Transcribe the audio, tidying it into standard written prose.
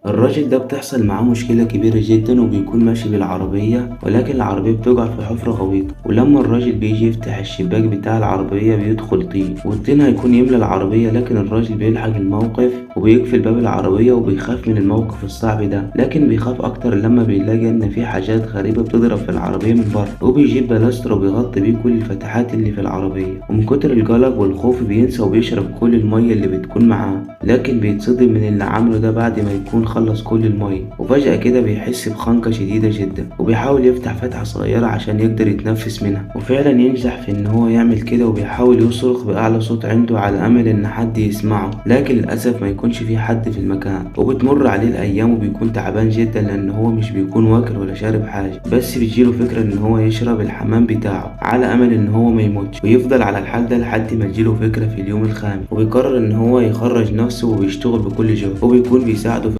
الراجل ده بتحصل معاه مشكلة كبيرة جدا، وبيكون ماشي بالعربية ولكن العربية بتقع في حفرة غويطة، ولما الراجل بيجي يفتح الشباك بتاع العربية بيدخل طين، والطين هيكون يملى العربية، لكن الراجل بيلحق الموقف وبيقفل باب العربية وبيخاف من الموقف الصعب ده، لكن بيخاف أكتر لما بيلاقي إن في حاجات غريبة بتضرب في العربية من بره، وبيجيب بلاستر وبيغطي بيه كل الفتحات اللي في العربية، ومن كتر القلق والخوف بينسى وبيشرب كل المية اللي بتكون معاه، لكن بيتصدم من اللي عمله ده بعد ما يكون خلص كل المية، وفجأة كده بيحس بخنقة شديدة جدا، وبيحاول يفتح فتحة صغيرة عشان يقدر يتنفس منها، وفعلا ينجح في ان هو يعمل كده، وبيحاول يصرخ بأعلى صوت عنده على أمل ان حد يسمعه، لكن للأسف ما يكونش في حد في المكان. وبتمر عليه الأيام وبيكون تعبان جدا لأن هو مش بيكون واكل ولا شارب حاجة، بس بيجيله فكرة ان هو يشرب الحمام بتاعه على أمل ان هو ما يموتش، ويفضل على الحال ده لحد ما تجيله فكرة في اليوم الخامس، وبيقرر ان هو يخرج نفسه وبيشتغل بكل جهد، وبيكون بيساعده في